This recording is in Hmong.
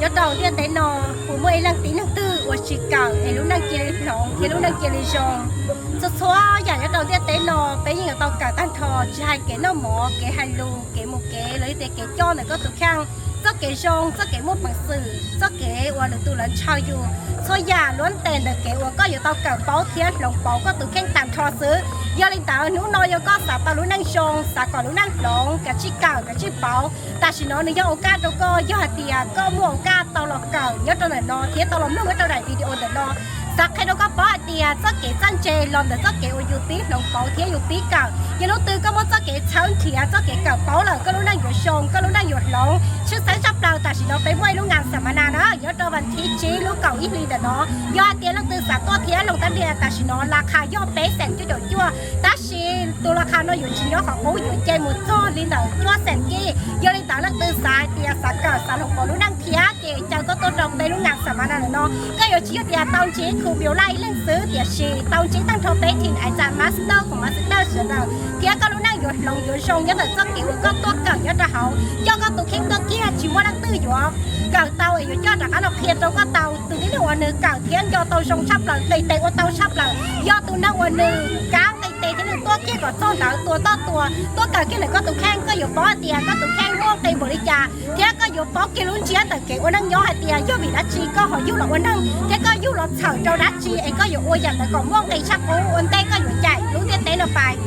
Nyob rau ntiaj teb no, puas muaj ib leej tib neeg twg uas tsis kawm es lub neej cia li hloov thiab lub neej cia li zoo? Txhua txhua yam nyob rau ntiaj teb no peb yeej yuav tau kawm tag nrho, tsis hais kev noj mov, kev hais lus, kev mus kev, los yog tias kev coj ntawm koj tus kheej, txoj kev zoo, txoj kev muaj peev xwm, txoj kev uas lwm tus lawv ntshaw yus, txhua yam luab ntes ntawm kev uas koj yuav tau kawm paub thiab hloov pauv koj tus kheej tag nrho xwb. Yog li ntawd hnub no yog koj xav tau lub neej zoo, xav kom lub neej hloov, kav tsij kawm, kav tsij pauv. Tam sim no nws yog ua kaj rau koj, yog hais tias koj muaj ua kaj tau los kawm nyob rau ntawm no thiab tau los mloog nyob rau daim video ntawm no, xav qhia rau koj paub hais tias txoj kev txawj ntse los ntawm txoj kev uas yus pib hloov pauv thiab yus pib kawm. Yog hnub twg koj muaj txoj kev txhawb nrhiav, txoj kev kawm paub lawm, koj lub neej yuav zoo, koj lub neej yuav hloov. Tshwj xeeb tshaj plaws tam sim no peb muaj ib lub ngam xam ma na na nyob rau vas thib tsib lub kaum ib hli ntawm no. Yog hais tias leej twg xav tuaj thiab loog tab nri tam sim no las khas yog peb xees cuaj caum cuaj, tab sis tus las khas no yuav tsis nyob qhov qub, yuav ce mus txog li ntawm cuaj xees kij. Yog li ntawd leej twg xav hais tias xav kawm, xav hloov pauv lub neej thiab ces caw koj tuaj rau peb lub ngam xam ma na ntawm no. Koj yuav tsis yog tias tau ntsib khu biu laj ib leeg xwb, tiam sis tau ntsib tag nrho peb team Ai Cam Master khoom Master sawv daws, thiab koj lub neej yuav hloov yuav zoo nyob ntawm txoj kev uas koj tuaj kawm nyob rau hauv. Coj koj tus kheej tuaj kiag, tsis muaj leej twg yuav kawm tau es yuav coj rov qab los qhia rau koj tau. Tus tib neeg uas nws kawm thiab nco tau zoo tshaj plaws, nqis tes ua tau tshaj plaws, yog tus neeg uas nws kab nqis tes thiab nws tuaj kiag kom txog ntawd tua toj tua, tuaj kawm kiag ntawm koj tus kheej, koj yuav paub hais tias koj tus kheej muaj nqis npaum li cas, thiab koj yuav paub kiag lub ntsiab ntawm kev ua neej nyob hais tias yog vim dab tsi koj ho yug los ua neeg thiab koj yug los txhawm rau dab tsi es koj yuav ua yam ntawd kom muaj nqis tshaj qub ua ntej koj yuav caim lub ntiaj teb no pais.